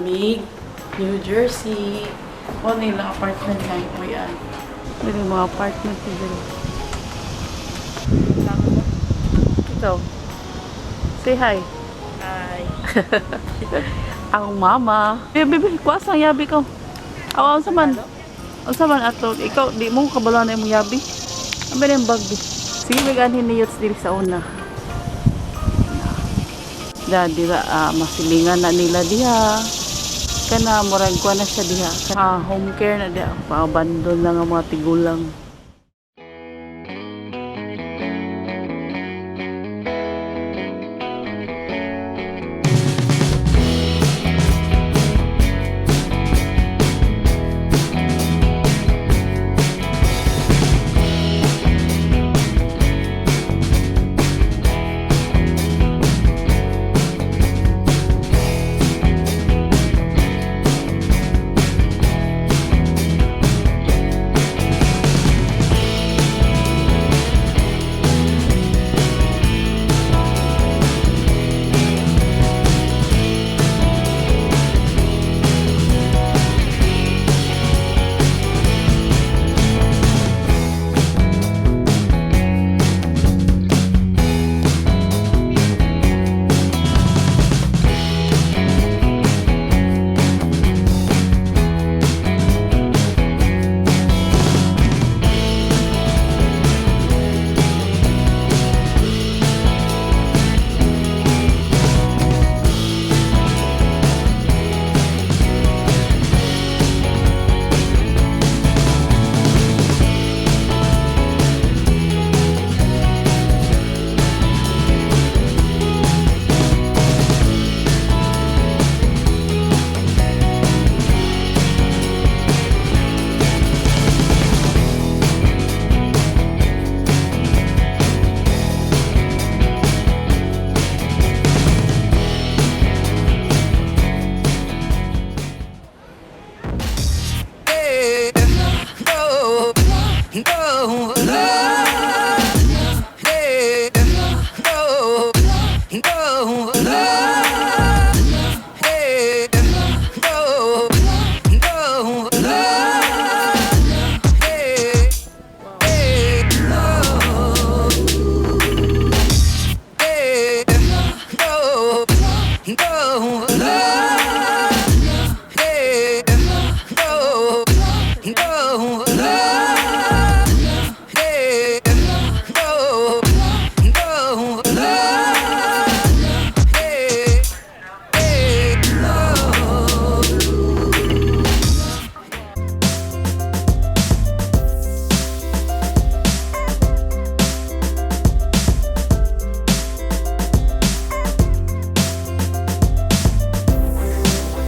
Mig New Jersey. O nila apartment nga yung uyan. Dili mga apartment dito. Ikaw. Say hi. Hi. Ang mama. Baby, baby, kuha sa yabi ko. Aw, unsa man? Unsa man ato? Ikaw, di mo kabalo na imong yabi. Ang ba yung bag? Bi? Sige, may ganhin ni Yots diri sa una. Da, dira, masilingan na nila diha. Kana, murag kuha na siya diha. Ah, home care na diha. Pa-abandon lang ang mga tigulang. No, no.